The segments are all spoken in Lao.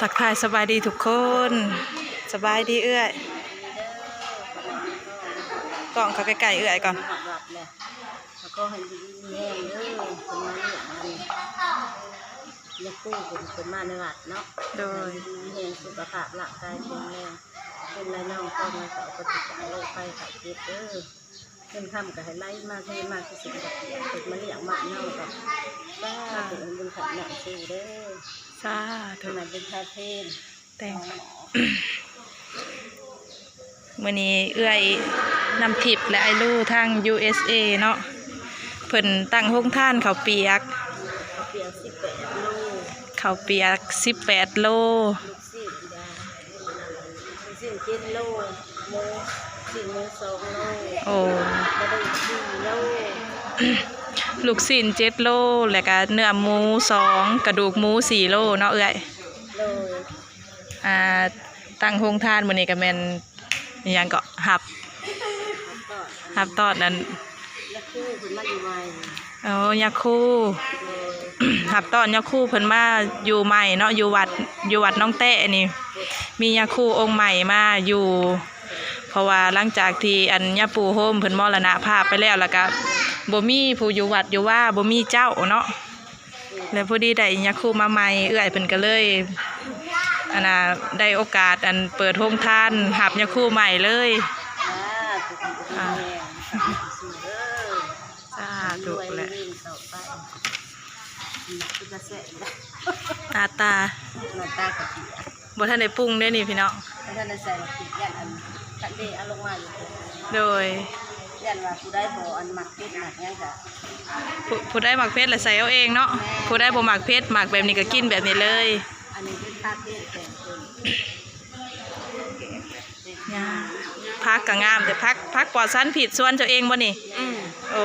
ທັກທາຍສະບາຍດີທຸກຄົນ. ສະບາຍດີເອື້ອຍ. ກ້ອງເຂົ້າໃກ້ໆເອື້ອຍກ່ອນ. ແລ້ວກໍໃຫ້ຢູ່ດີມີແຮງເດີ ເພິ່ນມາລ້ຽງອັນນີ້ ຍາຄູເພິ່ນ ເພິ່ນມາໃນວັດເນາະ. ໂດຍ. ໃຫ້ຢູ່ດີມີແຮງ ສຸຂະພາບຮ່າງກາຍແຂງແຮງ ເປັນໄລນ້ອງຄອນໄວເຂົາ ປາສະຈາກໂລກໄພໄຂ້ເຈັບເດີ. ເງິນຄຳກໍໃຫ້ໄຫຼມາເທມາຄືສິ່ງດອກເບ້ຍ ເພິ່ນມາລ້ຽງມາເນາະ ກໍສາທຸ ບຸນຂັນນ້ອງຊູເດີ. ສາທຸ. ໃຫ້ເປັນພາເພນ ແຕ່ງ ມື້ນີ້ເອື້ອຍນ້ຳທິບ ແລະ ອ້າຍລູທາງ ຢູເອສເອ ເນາະ ເພິ່ນຕັ້ງໂຮງທານເຂົ້າປຽກ ເຂົ້າປຽກສິບແປດໂລ ເຂົ້າປຽກສິບແປດໂລ ລູກຊີ້ນ ລູກຊີ້ນເຈັດໂລ ໝູ ຊີ້ນໝູສອງໂລ. ໂອ້ ກະດູກສີ່ໂລ ລູກຊີ້ນເຈັດໂລ ແລ້ວກະເນື້ອໝູສອງ ກະດູກໝູສີ່ໂລເນາະເອື້ອຍ. ໂດຍ. ອ່າ ຕັ້ງໂຮງທານມື້ນີ້ກໍແມ່ນ ອີຫຍັງເກາະ ຮັບ ຮັບຕ້ອນອັນ ຍາຄູເພິ່ນມາຢູ່ໃໝ່. ໂອ້ ຍາຄູ ໂດຍ. ຮັບຕ້ອນຍາຄູເພິ່ນມາຢູ່ໃໝ່ເນາະ ຢູ່ວັດ ຢູ່ວັດໜອງແຕ້ນີ້ ມີຍາຄູອົງໃໝ່ມາຢູ່ ເພາະວ່າຫຼັງຈາກທີ່ອັນຍາປູ່ໂຮມເພິ່ນມໍລະນະພາບໄປແລ້ວ ແລ້ວກະບໍ່ມີຜູ້ຢູ່ວັດຢູ່ວາ ບໍ່ມີເຈົ້າເນາະ. ແລ້ວພໍດີໄດ້ຍາຄູມາໃໝ່ ເອື້ອຍເພິ່ນກໍເລີຍ ອັນນ່າ ໄດ້ໂອກາດ ອັນ ເປີດໂຮງທານຮັບຍາຄູໃໝ່ເລີຍ. ອ່າ ສາທຸແຫຼະ. ໜ້າຕາ ໜ້າຕາກໍ ບໍ່ທັນໄດ້ປຸງເດ້ນີ້ພີ່ນ້ອງ ບໍ່ທັນໄດ້ໃສ່ໝາກພິກ ຢ້ານອັນ ຄັນເດເອົາລົງມາຢູ່. ໂດຍ. ຢ້ານວ່າຜູ້ໃດບໍ່ອັນມັກເຜັດມັກຫຍັງກະ ຜູ້ ຜູ້ໃດມັກເຜັດລະໃສ່ເອົາເອງເນາະ. ແມ່ນ. ຜູ້ໃດບໍ່ມັກເຜັດມັກແບບນີ້ກະກິນແບບນີ້ເລີຍ. ອັນນີ້ເປັນຜັກເຜັດແກງເພິ່ນ ງາມ ຜັກກະງາມເດ້. ຜັກ ຜັກປອດສານພິດສວນເຈົ້າເອງບໍ່ນີ້? ອືມ. ໂອ້.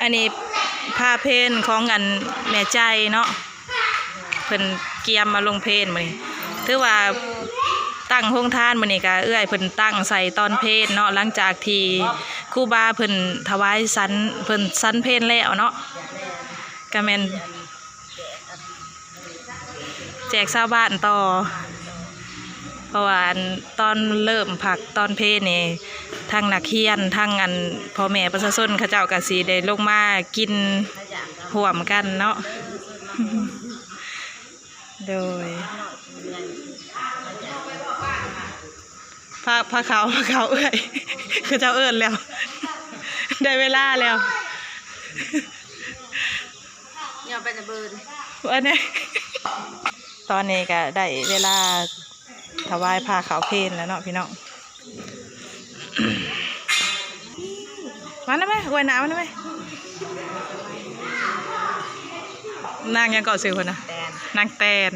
ອັນນີ້ພາເພນຂອງອັນແມ່ໃຈເນາະ ເພິ່ນກຽມມາລົງເພນມື້ນີ້ ຖືວ່າຕັ້ງໂຮງທານມື້ນີ້ກະເອື້ອຍເພິ່ນຕັ້ງໃສ່ຕອນເພນເນາະ ຫຼັງຈາກທີ່ຄູບາເພິ່ນຖວາຍສັນ ເພິ່ນສັນເພນແລ້ວເນາະ ກະແມ່ນ ແຈກຊາວບ້ານຕໍ່ ເພາະວ່າອັນຕອນເລີ່ມພັກຕອນເພນນີ້ ທັງນັກຮຽນ ທັງອັນພໍ່ແມ່ປະຊາຊົນເຂົາເຈົ້າກະຊິໄດ້ລົງມາກິນຮ່ວມກັນເນາະ. ໂດຍ. ພາ ພາເຂົ້າ ພາເຂົ້າເອື້ອຍ ເຂົາເຈົ້າເອີ້ນແລ້ວ ໄດ້ເວລາແລ້ວ ຍ່ອງໄປນະເບີນ ອັນນີ້ ຕອນນີ້ກະໄດ້ເວລາຖວາຍພາເຂົ້າເພນແລ້ວເນາະພີ່ນ້ອງ. ມານຳແມ່ ອວຍໜ້າມານຳແມ່. ນາງຫຍັງເກາະຊື່ເພິ່ນນະ? ແຕນ. ນາງແຕນ.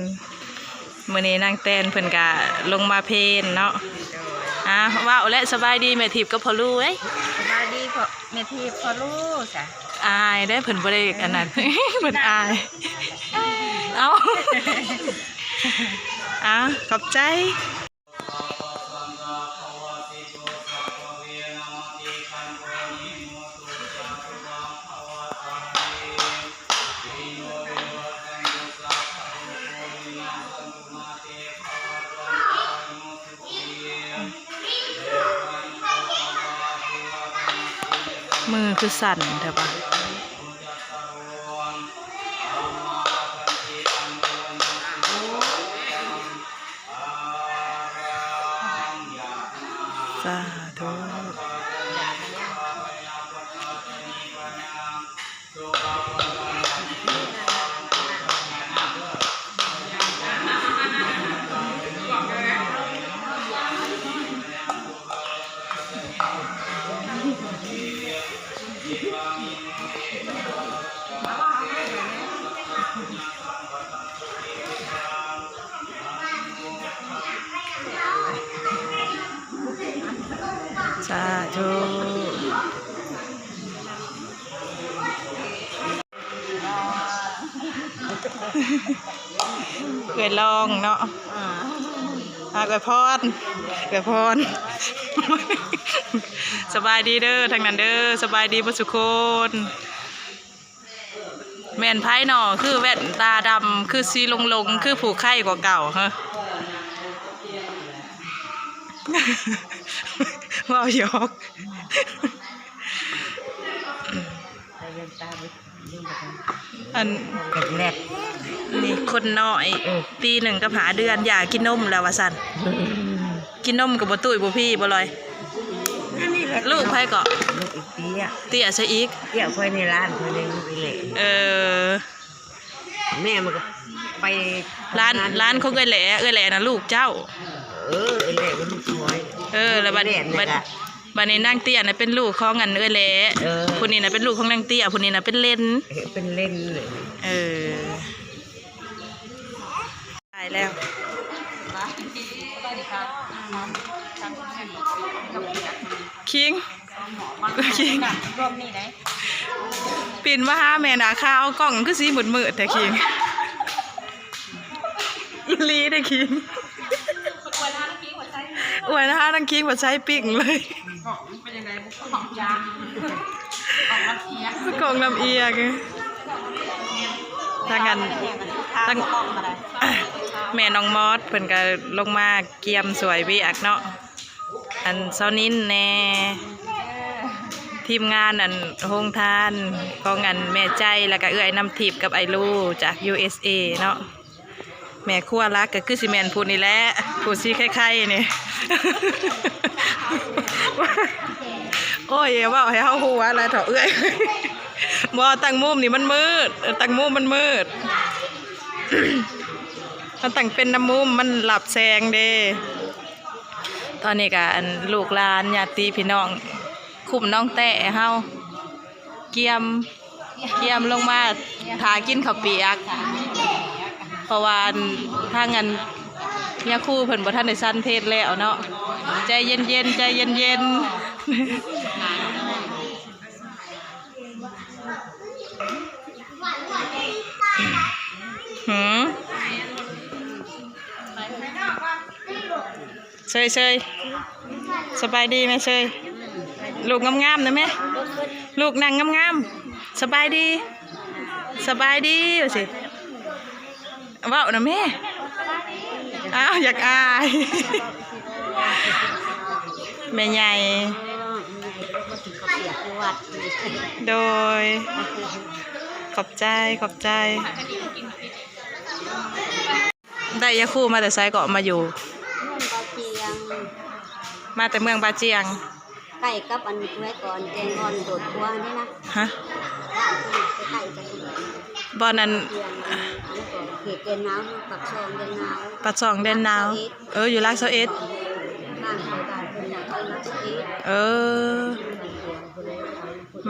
ມື້ນີ້ນາງແຕນເພິ່ນກະລົງມາເພນເນາະ. ໂດຍ. ອ່າ ເວົ້າແລະ ສະບາຍດີແມ່ທິບກັບພໍ່ລູເອີຍ. ສະບາຍດີພໍ່ ແມ່ທິບ ພໍ່ລູຊະ. ອາຍເດ້ ເພິ່ນບໍ່ໄດ້ອັນນັ້ນ ເພິ່ນອາຍ. ເອົ້າ ອ່າ ຂອບໃຈ. ມືຄືສັ່ນແທ້ວະ. ສາທຸ. ສາທຸ. ເອື້ອຍລອງເນາະ. ອາ ອວຍພອນ ອວຍພອນ ສະບາຍດີເດີ ທາງນັ້ນເດີ ສະບາຍດີເບິດສຸຄົນ. ແມ່ນໃຜນໍ ຄືແວ່ນຕາດຳ ຄືສີຫຼົງໆ ຄືຜູ້ໄຄກວ່າເກົ່າ ເຮີ ເວົ້າຫຍອກ. ອັນ ເປັນແລດ ນີ້ຄົນນ້ອຍ ເອີ ປີໜຶ່ງກັບຫ້າເດືອນ ຢາກກິນນົມແລ້ວວ່າຊັ້ນ ອືມ ກິນນົມກໍບໍ່ຕຸ້ຍບໍ່ພີ້ບໍ່ລອຍ. ອັນນີ້ແຫຼະ ລູກໃຜເກາະ? ລູກອີເຕ້ຍ ເຕ້ຍໃສອີກ? ເຕ້ຍຂ້ອຍໃນຮ້ານຂ້ອຍເລີຍລູກອີແຫຼະ. ເອີ ແມ່ມັນກໍໄປ ຫຼານ ທຳງານ ຫຼານຂອງເອື້ອຍແຫຼ ເອື້ອຍແຫຼນະລູກເຈົ້າ. ເອີ ເອື້ອຍແຫຼກໍລູກຂ້ອຍ. ເອີ ແລ້ວບັດ ບັດ ບັດນີ້ນາງເຕ້ຍນະເປັນລູກຂອງອັນເອື້ອຍແຫຼ. ເອີ ຜູ້ນີ້ນະເປັນລູກຂອງນາງເຕ້ຍ ຜູ້ນີ້ນະເປັນເຫຼັນ. ເອີ ເປັນເຫຼັນເລີຍ. ເອີ ຕາຍແລ້ວ ຄິງ. ປີນມາຫາແມ່ໜ້າຂາວ ກ້ອງຄືຊິມືດໆແທ້ຄິງ. ອີ່ຫຼີເດ້ຄິງ ອວຍນະ ນາງຄິງບັດໃສ່ປິ້ງເລີຍ. ກ້ອງລຳອຽງ ທາງອັນ ທາງແມ່ນ້ອງມອດເພິ່ນກໍລົງມາກຽມຊ່ວຍວຽກເນາະ. ອັນຊາວນິນແດ່ ທີມງານອັນໂຮງທານຂອງອັນແມ່ໃຈ ແລ້ວກະເອື້ອຍນ້ຳທິບກັບອ້າຍລູຈາກ ຢູເອສເອ ເນາະ. ແມ່ຄົວຫຼັກກໍຄືຊິແມ່ນຜູ້ນີ້ແຫຼະ ຜູ້ສີໄຂ່ໆນີ້. ໂອ້ຍ ຢ່າເວົ້າໃຫ້ເຮົາຫົວຫຼາຍເຖາະເອື້ອຍ. ບໍ່ ຕັ້ງມຸມນີ້ມັນມືດ ເອີ ຕັ້ງມຸມມັນມືດ ມັນຕັ້ງເປັນນຳມຸມ ມັນລັບແສງເດ້. ຕອນນີ້ກະອັນລູກຫຼານຍາດຕິພີ່ນ້ອງຄຸ້ມນ້ອງແຕ້ເຮົາ ກຽມ ກຽມລົງມາຖ້າກິນເຂົ້າປຽກ ເພາະວ່າອັນທາງອັນຍາຄູເພິ່ນບໍ່ທັນໄດ້ສັນເພດແລ້ວເນາະ. ໃຈເຢັນໆ ໃຈເຢັນໆ. ຫືມ ເຊີຍໆ ສະບາຍດີແມ່ເຊີຍ. ລູກງາມໆນະແມ່ ລູກນັ່ງງາມໆ. ສະບາຍດີ ສະບາຍດີ ວ່າຊິ ເວົ້ານະແມ່. ອ້າວ ຢາກອາຍ ແມ່ໃຫຍ່. ໂດຍ ຂອບໃຈ ຂອບໃຈ. ໄດ້ຍາຄູມາແຕ່ໃສເກາະມາຢູ່? ເມືອງບາຈຽງ. ມາແຕ່ເມືອງບາຈຽງ. ໃກ້ກັບອັນຜູ້ໃດເກາະ ແຈງອ່ອນໂດດຂົວຫັ້ນເດ້ນະ. ຮະ? ບ້ານເພິ່ນໃກ້ໆກັນ. ບ່ອນນັ້ນ ເຂດແດນໜາວ ປາກຊ່ອງແດນໜາວ. ປາກຊ່ອງແດນໜາວ. ເອີ ຢູ່ຫຼັກຊາວເອັດ. ບ້ານຂ້ອຍ ບ້ານເພິ່ນນະ ຫຼັກຊາວເອັດ. ເອີ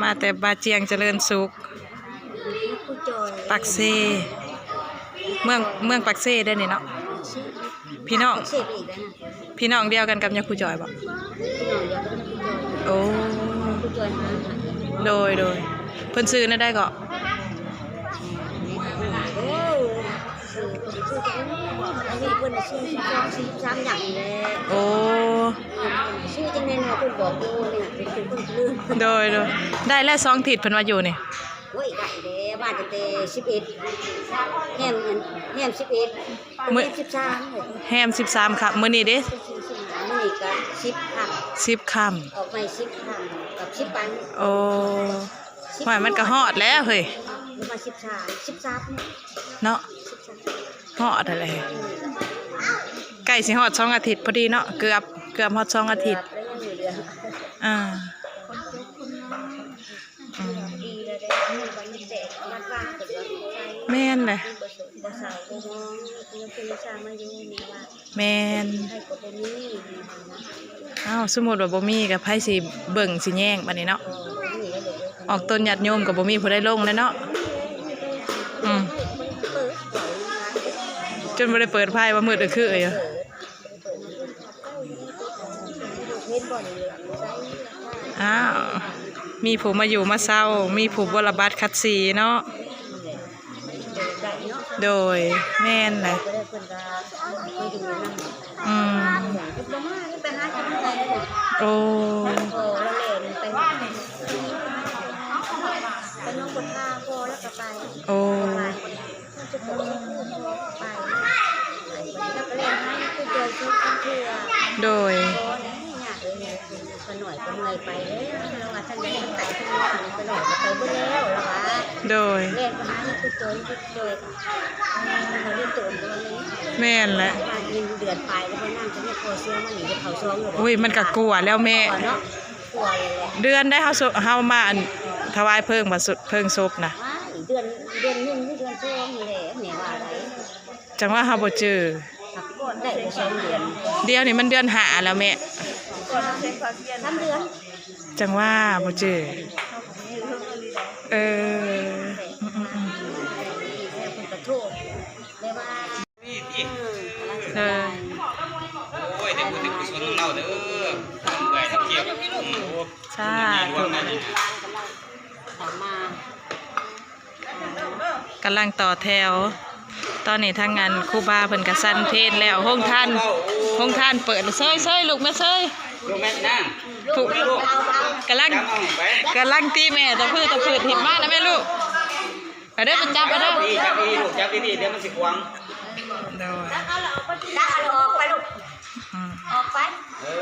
ມາແຕ່ບາຈຽງຈະເລີນສຸກ. ປາກເຊ ເມືອງ ເມືອງປາກເຊເດ້ນີ້ເນາະ. ພີ່ນ້ອງ ພີ່ນ້ອງດຽວກັນກັບຍາຄູຈອຍບໍ່? ໂອ້ ໂດຍ ໂດຍ. ເພິ່ນຊື່ແນວໃດເກາະ? ໂອ້ ໂດຍ ໂດຍ. ໄດ້ແລ້ວສອງທິດເພິ່ນວ່າຢູ່ນີ້. ໂອ້ຍ ໄດ້ແລ້ວ ມາຕັ້ງແຕ່ສິບເອັດ ແຮມ ແຮມສິບເອັດ ມື້ ແຮມສິບສາມເລີຍ ແຮມສິບສາມຄ່ຳ. ມື້ນີ້ເດ້? ມື້ນີ້ກໍສິບຄ່ຳ ສິບຄ່ຳ ອອກໃໝ່ສິບຄ່ຳກັບສິບວັນ. ໂອ້ ຫ້ວຍ ມັນກໍຮອດແລ້ວເຮີ້ຍ ມາສິບສາມ ສິບສາມເນາະ ຮອດຫັ້ນແຫຼະ. ໃກ້ຊິຮອດສອງອາທິດພໍດີເນາະ ເກືອບ ເກືອບຮອດສອງອາທິດ. ອ່າ ອືມ ແມ່ນແຫຼະ ແມ່ນ. ອ້າວ ສົມມຸດວ່າບໍ່ມີ ກໍໃຜຊິເບິ່ງຊິແຍງບາດນີ້ເນາະ. ອອກຕົນຍາດໂຍມກໍບໍ່ມີຜູ້ໃດລົງແລ້ວເນາະ. ອືມ ຈົນບໍ່ໄດ້ເປີດໄຟ ວ່າມືດອຶກຄືຢູ່. ອ້າວ ມີຜູ້ມາຢູ່ມາເຊົາ ມີຜູ້ບົວລະບັດຂັດສີເນາະ. ໂດຍ ແມ່ນແຫຼະ. ອືມ ໂອ້ ພໍ່ລະແລ່ນໄປ ໄປໜອງບົວທາ ພໍ່ລະກະໄປ ໂອ້ ໂດຍ ໂດຍ ແມ່ນແຫຼະ ໂອ້ຍ ມັນກະກົວແລ້ວແມ່ ເດືອນໃດເຮົາ ເຮົາມາອັນຖວາຍເພີງ ເພີງສົບນະ ເດືອນ ເດືອນໜຶ່ງ ເດືອນສອງນີ້ແຫຼະ ແມ່ວ່າໄດ ຈັ່ງວ່າເຮົາບໍ່ຈື່ ໄດ້ສອງເດືອນ ດຽວນີ້ມັນເດືອນຫ້າແລ້ວແມ່ ສາມເດືອນ ຈັ່ງວ່າບໍ່ຈື່ ເອີ ອືມໆ ເອີ ໂອ້ຍ ໄດ້ບຸນໄດ້ກຸສົນນຳເຮົາເດີ ທັງເອື້ອຍທັງເຈັບ ອືມ ສາທຸ ກຳລັງຕໍ່ແຖວ ຕອນນີ້ທາງອັນຄູບາເພິ່ນກະສັນເພນແລ້ວ ໂຮງທານ ໂຮງທານເປີດ ເຊີຍໆ ລູກແມ່ເຊີຍ ລູກແມ່ນາງ ຜູ້ ກຳລັງ ກຳລັງຕີແມ່ຕະພຶດຕະພຶດ ເຮັດມານະແມ່ລູກ ເອົາເດີ ໄປຈັບເອົາເດີ ຈັບດີໆ ລູກ ຈັບດີໆ ດຽວມັນຊິຂວາງ ໂດຍ ຈັບເອົາອອກໄປລູກ ອືມ ອອກໄປ ເອີ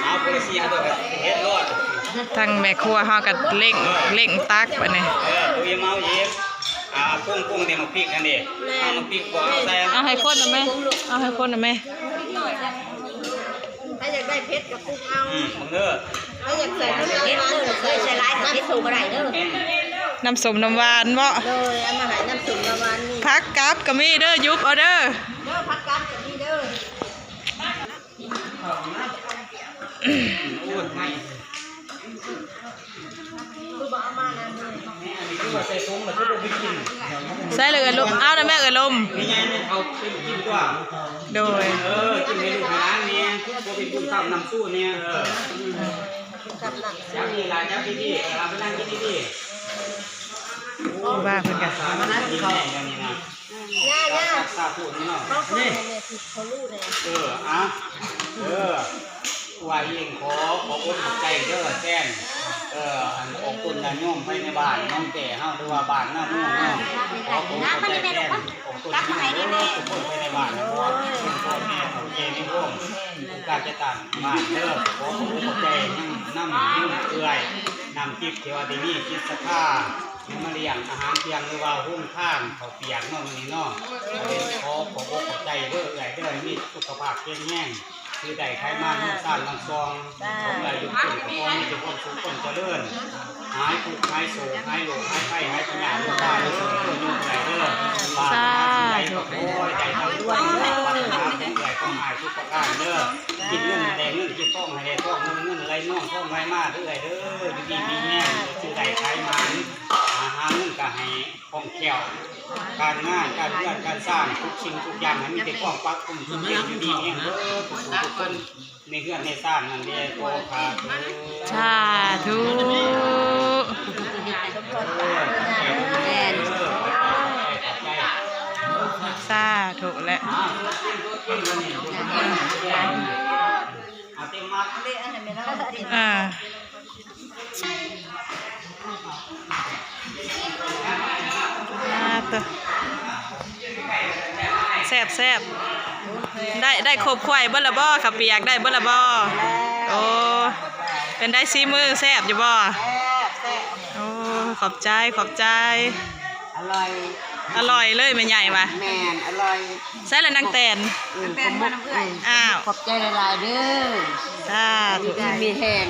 ເອົາຄົນລະສີ່ຫ້າຕົວ ເຮັດໂລດ ທາງແມ່ຄົວເຮົາກະເລັ່ງ ເລັ່ງຕັກບາດນີ້ ເອີ ເອົາອີກ ເອົາອີກ ອ່າ ປຸງໆ ເດ ໝາກພິກຫັ້ນເດ ເອົາໝາກພິກບໍ່ເອົາໃສ່ ເອົາໃຫ້ຄົນນະແມ່ ເອົາໃຫ້ຄົນນະແມ່ ໃຜຢາກໄດ້ເຜັດກະປຸງເອົາ ອືມ ເບິ່ງເດີ ໃຜຢາກໃສ່ນ້ຳເຜັດເດີ ໃສ່ຫຼາຍກະເຜັດບໍ່ໄດ້ເດີ ອືມ ນ້ຳສົ້ມນ້ຳຫວານເນາະ ໂດຍ ເອົາມາໃຫ້ນ້ຳສົ້ມນ້ຳຫວານນີ້ ຜັກກັບກະມີເດີ ຢຸບເອົາເດີ ເດີ ຜັກກັບກະມີເດີ ໃສ່ເລີຍເອື້ອຍລົມ ເອົານະແມ່ເອື້ອຍລົມ ໂດຍ ເອີ ກິນໃຫ້ລູກໃຫ້ຫຼານແດ່ ບໍ່ເປັນບຸນຄ້ຳນຳຊູແດ່ ເອີ ຈັບນີ້ລະ ຈັບດີໆ ເອົາໄປນັ່ງກິນດີໆ ຄູບາເພິ່ນກະ ມານັ່ງກິນເຂົ້າ ຍ່າ ຍ່າ ສາທຸນີ້ເນາະ ນີ້ ເອີ ອ່ະ ເອີ ຜູ້ວ່າເອງຂໍຂອບອົກຂອບໃຈເດີແທນ ເອີ ອັນອອກຕົນຍາດໂຍມພາຍໃນບ້ານນ້ອງແກ່ເຮົາ ຫຼືວ່າບ້ານນາໂມງເນາະ ຂໍຂອບອົກຂອບໃຈແທນອອກຕົນຍາດໂຍມເດີ ທຸກຄົນພາຍໃນບ້ານນະ ເປັນພໍ່ແມ່ເຖົ້າແກ່ໃນໂຮມ ອົງການຈັດຕັ້ງບ້ານເດີ ຂໍຂອບອົກຂອບໃຈນຳ ນຳເອື້ອຍນ້ຳທິບ ທີ່ວ່າໄດ້ມີຈິດສັດທາ ມາລ້ຽງອາຫານທ່ຽງ ຫຼືວ່າໂຮງທານເຂົ້າປຽກເນາະ ມື້ນີ້ເນາະ ຂໍຂອບອົກຂອບໃຈເດີເອື້ອຍເດີ ໃຫ້ມີສຸຂະພາບແຂງແຮງ ຊື້ໄດ້ຂາຍມາເຮືອນຊານບ້ານຊ່ອງ ສາທຸ ຂອງເອື້ອຍຢູ່ຂຶ້ນ ຂໍໃຫ້ມີແຕ່ຄວາມສຸກຄວາມຈະເລີນ ຫາຍທຸກຫາຍໂສກ ຫາຍໂລກຫາຍໄພ ຫາຍພະຍາດໂລກາ ໃນເດີເອື້ອຍເດີ ປາດຖະໜາສິ່ງໃດກໍຂໍໃຫ້ໄດ້ດັ່ງຄວາມປາດຖະໜາຂອງເອື້ອຍຂອງອ້າຍທຸກປະການເດີ ຄິດເງິນໃຫ້ໄດ້ເງິນ ຄິດທອງໃຫ້ໄດ້ທອງ ເງິນໄຫຼນອງທອງໄຫຼມາເດີເອື້ອຍເດີ ຢູ່ດີມີແຮງ ຊື້ໄດ້ຂາຍໝານ ຫາເງິນກະໃຫ້ ຄ່ອງແຄ້ວ ການງານ ການເຮືອນ ການຊານ ທຸກສິ່ງທຸກຢ່າງ ໃຫ້ມີແຕ່ຄວາມປັກປຸງ ຢູ່ດີມີແຮງເບີດທຸກຄົນ ໃນເຮືອນໃນຊານນັ້ນເດ້ ຂໍພາ ສາທຸ ສາທຸແຫຼະ ອ່າ ອ່າ ໂຕ ແຊບໆ ໄດ້ ໄດ້ຄົບຖ້ວຍເບິດລະບໍ່? ເຂົ້າປຽກໄດ້ເບິດລະບໍ່? ໂອ້ ເປັນໃດສີມື ແຊບຢູ່ບໍ່? ໂອ້ ຂອບໃຈ ຂອບໃຈ ອະລ່ອຍ ອະລ່ອຍເລີຍແມ່ໃຫຍ່ວ່າ ແມ່ນ ອະລ່ອຍ ໃສລະນາງແຕນ? ເອີ້ນຂອບ ຂອບໃຈຫຼາຍໆເດີ ສາທຸ ຢູ່ດີມີແຮງ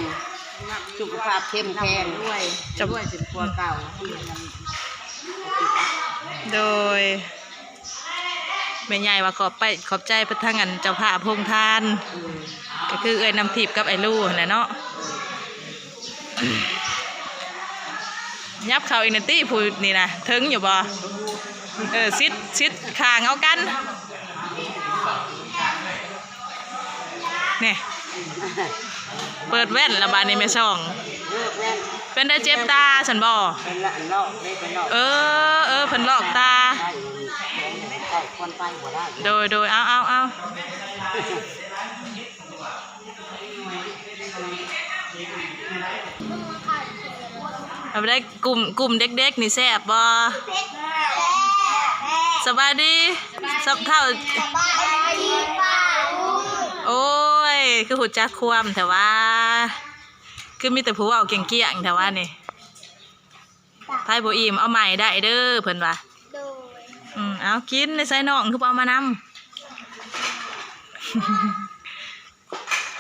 ສຸຂະພາບເຂັ້ມແຂງ ລວຍ ລວຍຂຶ້ນກວ່າເກົ່າ ໂດຍ ແມ່ໃຫຍ່ວ່າຂອບໄປ ຂອບໃຈໄປທາງອັນເຈົ້າພາບໂຮງທານ ກໍຄືເອື້ອຍນ້ຳທິບກັບອ້າຍລູຫັ້ນແຫຼະເນາະ. ຫຍັບເຂົ້າອີກແດ່ຕິ ຜູ້ນີ້ນະ ເຖິງຢູ່ບໍ່? ເອີ ຊິດ ຊິດຂ້າງເອົາກັນ ນີ້ ເປີດແວ່ນລະບາດນີ້ແມ່ຊ່ອງ ເປັນໄດ້ເຈັບຕາຊັ້ນບໍ່? ເອີ ເອີ ເພິ່ນລອກຕາ. ໂດຍ ໂດຍ ເອົາ ເອົາ ເອົາ ເອົາໄດ້ ກຸ່ມ ກຸ່ມເດັກໆນີ້ແຊບບໍ່? ສະບາຍດີ ສະ ເຖົ້າ ໂອ້ຍ ຄືຮູ້ຈັກຄວາມແທ້ຫວາ? ຄືມີແຕ່ຜູ້ເວົ້າກ້ຽງໆແທ້ຫວານີ້? ໃຜບໍ່ອີ່ມເອົາໃໝ່ໄດ້ເດີ ເພິ່ນວ່າ. ໂດຍ ອືມ ເອົາກິນ ໃນໃສ່ນ້ອງຄືບໍ່ເອົາມານຳ?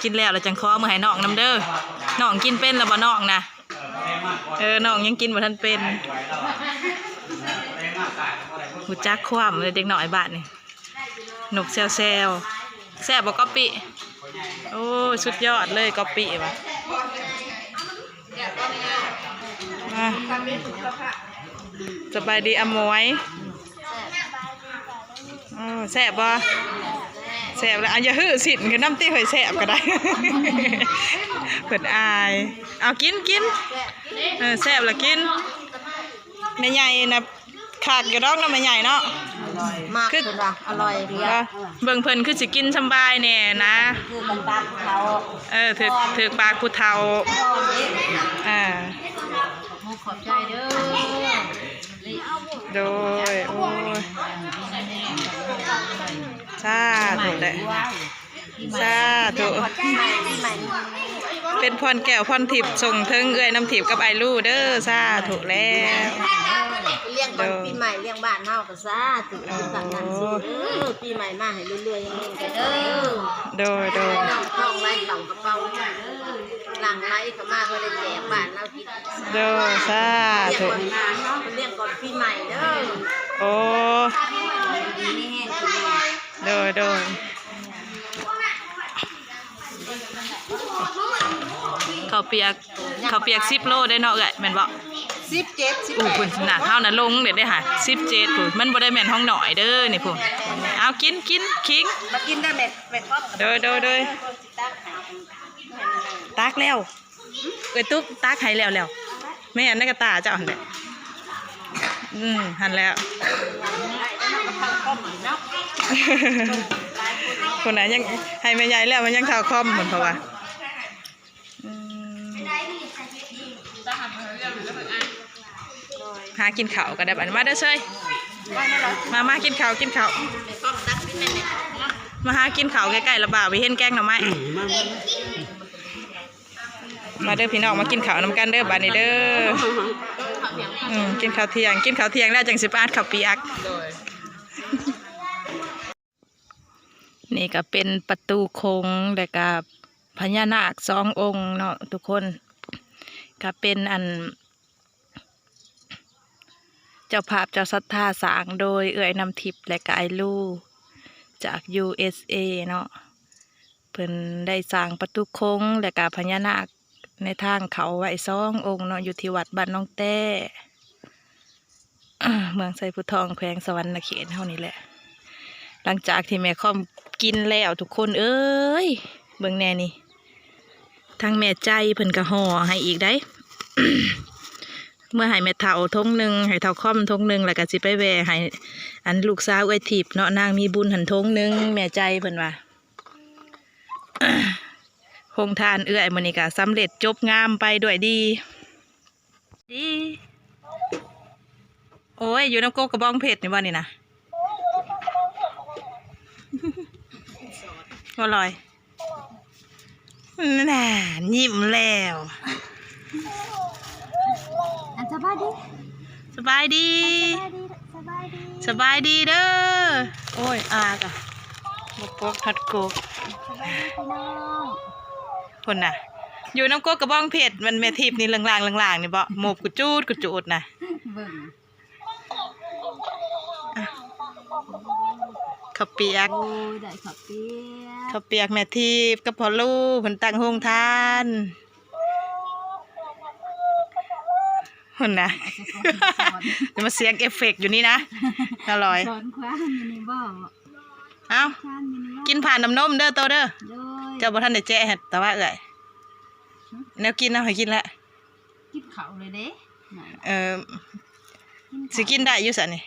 ກິນແລ້ວລະຈັ່ງຂໍເມືອໃຫ້ນ້ອງນຳເດີ. ນ້ອງກິນເປັນລະບໍ່ນ້ອງນະ? ເອີ ນ້ອງຍັງກິນບໍ່ທັນເປັນ. ຮູ້ຈັກຄວາມເລີຍເດັກນ້ອຍບ້ານນີ້. ນົກແຊວໆ ແຊບບໍ່ກະປິ? ໂອ້ ສຸດຍອດເລີຍກະປິວ່າ. ອ່າ ສະບາຍດີອາໝວຍ. ໂອ້ ແຊບບໍ່? ແຊບລະ ອາ ຢ່າຮື້ສິ້ນຂຶ້ນນຳຕິ ຂ້ອຍແຊບກະໄດ້ ເພິ່ນອາຍ. ເອົາກິນ ກິນ ເອີ ແຊບລະກິນ. ແມ່ໃຫຍ່ນະ ຄັກຢູ່ດອກເນາະແມ່ໃຫຍ່ເນາະ. ອະລ່ອຍ ມັກ ຄື ເພິ່ນວ່າອະລ່ອຍດີ. ເບິ່ງເພິ່ນຄືຊິກິນສຳບາຍແດ່ນະ. ຄືມັນປາກເຖົ້າ. ເອີ ຖືກ ຖືກປາກຜູ້ເຖົ້າ. ອ່າ ຂອບໃຈເດີ. ໂດຍ ໂອ້ຍ ສາທຸແຫຼະ. ສາທຸ ເປັນພອນແກ້ວພອນທິບ ສົ່ງເຖິງເອື້ອຍນ້ຳທິບກັບອ້າຍລູເດີ. ສາທຸແລ້ວ. ລ້ຽງກ່ອນປີໃໝ່ ລ້ຽງບ້ານເຮົາກະສາທຸ. ໂອ້ ກິນບັກນັ້ນສູ່ເດີ ປີໃໝ່ມາໃຫ້ເລື້ອຍໆ ເຮງໆ ເດີ. ໂດຍ ໂດຍ ນ້ອງທ້ອງໄຫຼເຂົ້າກະເປົາເດີ ຫຼັ່ງໄຫຼເຂົ້າມາເພື່ອໄດ້ແຈກບ້ານເຮົາກິນ. ໂດຍ ສາທຸ. ລ້ຽງກ່ອນປີໃໝ່ເດີ. ໂອ້ ໂດຍ ໂດຍ. ເຂົ້າປຽກ ເຂົ້າປຽກສິບໂລໄດ້ເນາະເອື້ອຍ ແມ່ນບໍ່? ສິບເຈັດ ສິບແປດ ພຸ້ນນະ. ເຮົານະລົງເດ້ ເດ້ຫາ ສິບເຈັດພຸ້ນ. ມັນບໍ່ໄດ້ແມ່ນຂອງນ້ອຍເດີນີ້ພຸ້ນ. ເອົາກິນ ກິນ ຄິງ ມາກິນເດີແມ່ ແມ່ຄອມ. ໂດຍ ໂດຍ ໂດຍ. ຕັກແລ້ວ ເອື້ອຍຕຸກຕັກໃຫ້ແລ້ວ ແລ້ວ. ແມ່ນ ໃນກະຕ່າເຈົ້າຫັ້ນແຫຼະ. ອືມ ຫັ້ນແຫຼະ. ພຸ້ນນະ ຍັງໃຫ້ແມ່ໃຫຍ່ແລ້ວ ມັນຍັງເຖົ້າຄອມພຸ້ນ ເພາະວ່າ ອືມ ຫາກິນເຂົ້າກະໄດ້ບາດນີ້. ມາເດີເຊີຍ ມາ ມາກິນເຂົ້າ ກິນເຂົ້າ. ມາຫາກິນເຂົ້າໃກ້ໆ ລະບ່າວໄປເຫັນແກງໜໍ່ໄມ້. ມາເດີພີ່ນ້ອງ ມາກິນເຂົ້ານຳກັນເດີບາດນີ້ເດີ. ອືມ ກິນເຂົ້າທ່ຽງ ກິນເຂົ້າທ່ຽງແລ້ວຈັ່ງຊິໄປອັດເຂົ້າປຽກ. ໂດຍ ນີ້ກະເປັນປະຕູຂົງ ແລະກະພະຍານາກສອງອົງເນາະທຸກຄົນ. ກະເປັນອັນ ເຈົ້າພາບເຈົ້າສັດທາສ້າງໂດຍເອື້ອຍນ້ຳທິບ ແລະກະອ້າຍລູ ຈາກ ຢູເອສເອ ເນາະ. ເພິ່ນໄດ້ສ້າງປະຕູຂົງ ແລະກະພະຍານາກໃນທາງເຂົ້າໄວ້ສອງອົງເນາະ ຢູ່ທີ່ວັດບ້ານໜອງແຕ້ ເມືອງໄຊພູທອງ ແຂວງສະຫວັນນະເຂດເຮົານີ້ແຫຼະ. ຫຼັງຈາກທີ່ແມ່ຄອມກິນແລ້ວ ທຸກຄົນເອີຍ ເບິ່ງແດ່ນີ້ ທາງແມ່ໃຈເພິ່ນກະຫໍ່ໃຫ້ອີກໃດ. ເມືອໃຫ້ແມ່ເຖົ້າຖົງໜຶ່ງ ໃຫ້ເຖົ້າຄອມຖົງໜຶ່ງ ແລ້ວກະຊິໄປແວ່ໃຫ້ອັນລູກສາວເອື້ອຍທິບເນາະ ນາງມີບຸນຫັ້ນຖົງໜຶ່ງ ແມ່ໃຈເພິ່ນວ່າ. ໂຮງທານເອື້ອຍມື້ນີ້ກະສຳເລັດຈົບງາມໄປດ້ວຍດີ. ດີ ໂອ້ຍ ຢູ່ນຳກົກກະບອງເພັດນີ້ບໍ່ນີ້ນະ? ບໍ່ລອຍ ນ່າ ຍິ້ມແລ້ວ. ອັນ ສະບາຍດີ ສະບາຍດີ ສະບາຍດີ ສະບາຍດີ ສະບາຍດີເດີ. ໂອ້ຍ ອາກະບໍ່ປົກຮອດກົກ. ສະບາຍດີພີ່ນ້ອງ. ພຸ້ນນະ ຢູ່ນຳກົກກະບອງເພັດ ມັນແມ່ທິບນີ້ເລື່ອງລ່າງໆນີ້ບໍ ໂມບກຸຈູດກຸຈູດນະ. ເບິ່ງ ເຂົ້າປຽກ ໂອ້ຍ ໄດ້ເຂົ້າປຽກ ເຂົ້າປຽກແມ່ທິບກັບພໍ່ລູກເພິ່ນຕັ້ງໂຮງທານ. ພຸ້ນນະ ຈະມາສຽງເອຟເຟັກຢູ່ນີ້ນະ ອະລ່ອຍ. ສອນຄວາມຢູ່ນີ້ບໍ? ເອົ້າ ຄວາມຢູ່ນີ້ບໍ? ກິນຜ່ານນ້ຳນົມເດີໂຕເດີ. ໂດຍ ເຈົ້າບໍ່ທັນໄດ້ແຈະໃຫ້ຕາວະເອື້ອຍ. ຫຶ? ແນວກິນເອົາໃຫ້ກິນແລ້ວ. ກິນເຂົ້າເລີຍເດ້. ເອີ ກິນເຂົ້າ ຊິກິນໄດ້ຢູ່ຊະນີ້?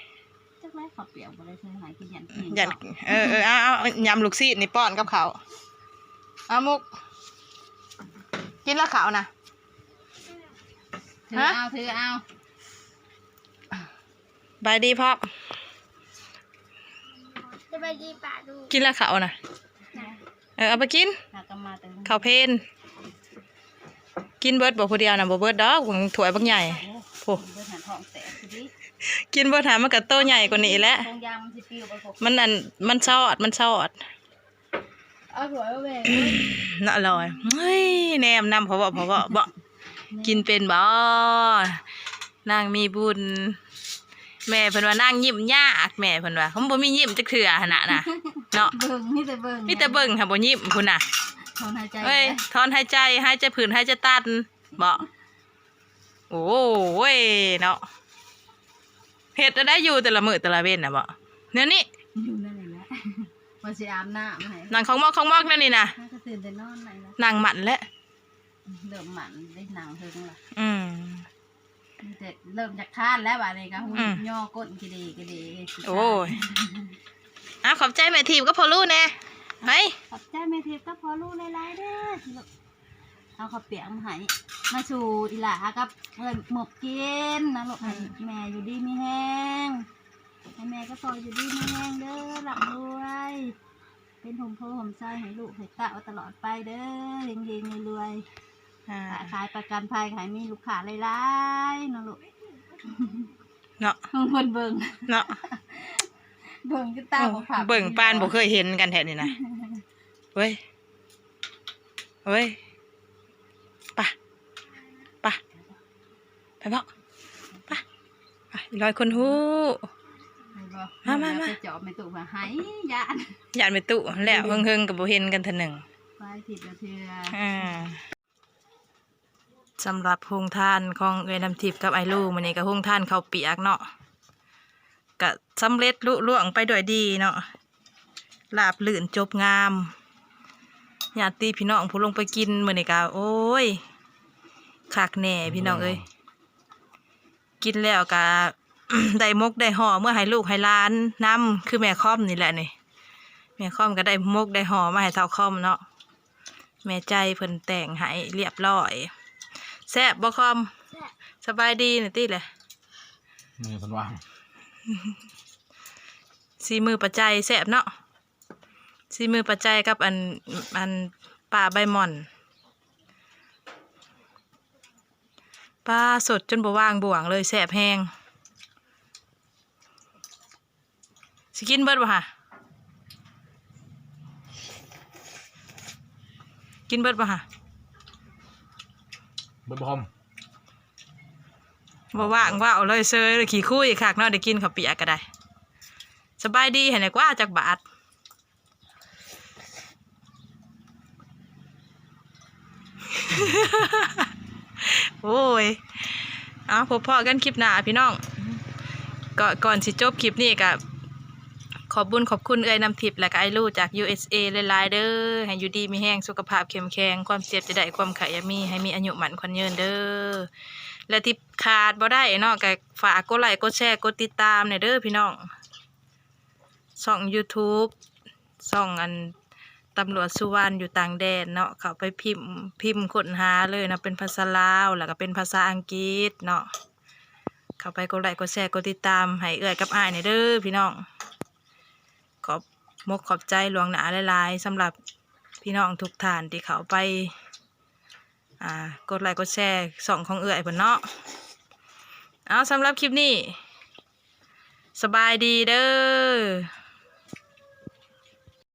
ຈັກແລ້ວ ເຂົ້າປຽກບໍ່ໄດ້ໃສ່ໃຫ້ ຄືຢ້ານກິນ ຢ້ານ ເອີໆ ເອົາໆ ຍຳລູກຊີ້ນນີ້ປ້ອນກັບເຂົ້າ. ເອົາມຸກ ກິນແລ້ວເຂົ້ານະ. ຖືເອົາ ຖືເອົາ. ສະບາຍດີພໍ່. ສະບາຍດີປ້າລຸງ. ກິນແລ້ວເຂົ້ານະ. ເອີ ເອົາໄປກິນ ເຂົ້າເພນ. ກິນເບິດບໍ່ຜູ້ດຽວນະ? ບໍ່ເບິດດອກ ຖ້ວຍບັກໃຫຍ່. ໂອ້ ໂອ້ ກິນເບິດຫັ້ນທ້ອງແຕກຊິ. ກິນເບິດຫັ້ນມັນກໍໂຕໃຫຍ່ກວ່ານີ້ແຫຼະ. ມັນອັນ ມັນຊອດ ມັນຊອດ. ເອົາຖ້ວຍມາແບ່ງເນາະ ລອຍ. ເຮີ້ຍ ແນມນຳ ເພາະເວົ້າ ເພາະເວົ້າ ບໍ່ ກິນເປັນບໍ່? ນາງມີບຸນ. ແມ່ເພິ່ນວ່ານາງຍິ້ມຍາກ ແມ່ເພິ່ນວ່າ ມັນບໍ່ມີຍິ້ມຈັກເທື່ອຫັ້ນນະ ນະ ເນາະ. ເບິ່ງ ມີແຕ່ເບິ່ງ ມີແຕ່ເບິ່ງຫາບໍ່ຍິ້ມພຸ້ນນະ. ຖອນຫາຍໃຈ. ເອີຍ ຖອນຫາຍໃຈ ຫາຍໃຈຜືດ ຫາຍໃຈຕັນ ບໍ່? ໂອ້ຍເນາະ ເຮັດແນວໃດຢູ່ແຕ່ລະມື້ແຕ່ລະເວັນນະ ບໍ່ ແນວນີ້? ຢູ່ແນວນີ້ແຫຼະ ວ່າຊິອາບນ້ຳໃຫ້ ນັ່ງຂອງມອກຂອງມອກແນວນີ້ນະ. ນາງກໍຕື່ນແຕ່ນອນໄດ້ລະ ນັ່ງໝັ້ນແຫຼະ. ເລີ່ມໝັ້ນໄດ້ ນັ່ງເທິງລະ. ອືມ ມີແຕ່ເລີ່ມຈາກຄານແລ້ວ ບາດນີ້ກໍຫຸ່ນ ອືມ ຍໍກົ້ນກະເດກະເດ. ໂອ້ຍ ອ່າ ຂອບໃຈແມ່ທິບກັບພໍ່ລຸແດ່. ໄປ ຂອບໃຈແມ່ທິບກັບພໍ່ລຸຫຼາຍໆເດີ. ເອົາເຂົ້າປຽກມາໃຫ້ ມາສູ່ອີ່ຫຼ້າກັບເອື້ອຍໝົບກິນນະລູກ. ໃຫ້ແມ່ຢູ່ດີມີແຮງ ໃຫ້ແມ່ກັບພໍ່ຢູ່ດີມີແຮງເດີ ລ່ຳລວຍ ເປັນຮົ່ມໂພຮົ່ມໄຊໃຫ້ລູກໃຫ້ເຕົ້າຕະຫຼອດໄປເດີ ເຮັງໆລວຍໆ. ອ່າ ຄ້າຂາຍປະກັນໄພ ໃຫ້ມີລູກຄ້າຫຼາຍໆເນາະລູກ ເນາະ. ເບິ່ງເພິ່ນເບິ່ງເນາະ ເບິ່ງຄືຕາບໍ່ພັບ ເບິ່ງປານບໍ່ເຄີຍເຫັນກັນແທ້ນີ້ນະ. ເວີຍ ເວີຍ ປະ ປະ ໄປເບາະ ປະ ໄປ ລອຍຄົນຮູ້. ມາ ມາ ມາ ໄປຈອບແມ່ຕູ້ວ່າໄຫ້ ຢ້ານ ຢ້ານແມ່ຕູ້ແລ້ວ ເຫິງໆກໍບໍ່ເຫັນກັນເທື່ອໜຶ່ງ ຫຼາຍທິດລະເທື່ອ. ອ່າ ສຳລັບໂຮງທານຂອງເອື້ອຍນ້ຳທິບກັບອ້າຍລູ ມື້ນີ້ກໍໂຮງທານເຂົ້າປຽກເນາະ ກະສຳເລັດລຸລ່ວງໄປດ້ວຍດີເນາະ ລາບລື່ນຈົບງາມ. ຍາດຕິພີ່ນ້ອງຜູ້ລົງໄປກິນມື້ນີ້ກະ ໂອ້ຍ ຄັກແນ່ພີ່ນ້ອງເອີຍ. ກິນແລ້ວກະ ໄດ້ໝົກໄດ້ຫໍ່ເມືອໃຫ້ລູກໃຫ້ຫຼານນຳ ຄືແມ່ຄອມນີ້ແຫຼະນີ້ ແມ່ຄອມກະໄດ້ໝົກໄດ້ຫໍ່ມາໃຫ້ທ້າວຄອມເນາະ. ແມ່ໃຈເພິ່ນແຕ່ງໃຫ້ລຽບລ້ອຍ. ແຊບບໍ່ຄອມ? ແຊບ. ສະບາຍດີນະຕິແຫຼະ ມື້ເພິ່ນວ່າງ. ສີມືປ້າໃຈແຊບເນາະ ສີມືປ້າໃຈກັບອັນ ອັນປາໃບໝ່ອນ. ປາສົດຈົນບໍ່ວາງບ່ວງເລີຍ ແຊບແຮງ. ຊິກິນເບິດບໍ່ຫະ? ກິນເບິດບໍ່ຫະ? ເບິດບໍ່ຄອມ? ບໍ່ວ່າງເວົ້າເລີຍ ເຊີຍເລີຍ ຂີ້ຄຸຍຄັກເນາະ ໄດ້ກິນເຂົ້າປຽກກໍໄດ້. ສະບາຍດີໃຫ້ແດ່ກວ່າຈັກບາດ. ໂອ້ຍ ເອົາ ພົບພໍ້ກັນຄລິບໜ້າພີ່ນ້ອງ. ກໍກ່ອນຊິຈົບຄລິບນີ້ ກໍຂອບບຸນຂອບຄຸນເອື້ອຍນ້ຳທິບ ແລະກະອ້າຍລູຈາກ ຢູເອສເອ ຫຼາຍໆເດີ. ໃຫ້ຢູ່ດີມີແຮງ ສຸຂະພາບເຂັ້ມແຂງ ຄວາມເຈັບຢ່າໄດ້ ຄວາມໄຂ້ຢ່າມີ ໃຫ້ມີອາຍຸໝັ້ນຂວັນຍືນເດີ. ແລະທີ່ຂາດບໍ່ໄດ້ເນາະ ກໍຝາກກົດໄລ ກົດແຊ ກົດຕິດຕາມແດ່ເດີພີ່ນ້ອງ. ຊ່ອງຢູທູບ ຊ່ອງອັນຕຳຫຼວດສຸວັນຢູ່ຕ່າງແດນເນາະ ເຂົ້າໄປພິມ ພິມຄົ້ນຫາເລີຍເນາະ ເປັນພາສາລາວ ແລ້ວກໍເປັນພາສາອັງກິດເນາະ. ເຂົ້າໄປກົດໄລ ກົດແຊ ກົດຕິດຕາມໃຫ້ເອື້ອຍກັບອ້າຍແດ່ເດີພີ່ນ້ອງ. ຂອບມົກຂອບໃຈລ່ວງໜ້າຫຼາຍໆ ສຳລັບພີ່ນ້ອງທຸກທ່ານທີ່ເຂົ້າໄປ ອ່າ ກົດໄລກົດແຊຊ່ອງຂອງເອື້ອຍເພິ່ນເນາະ. ເອົາ ສຳລັບຄລິບນີ້ ສະບາຍດີເດີ.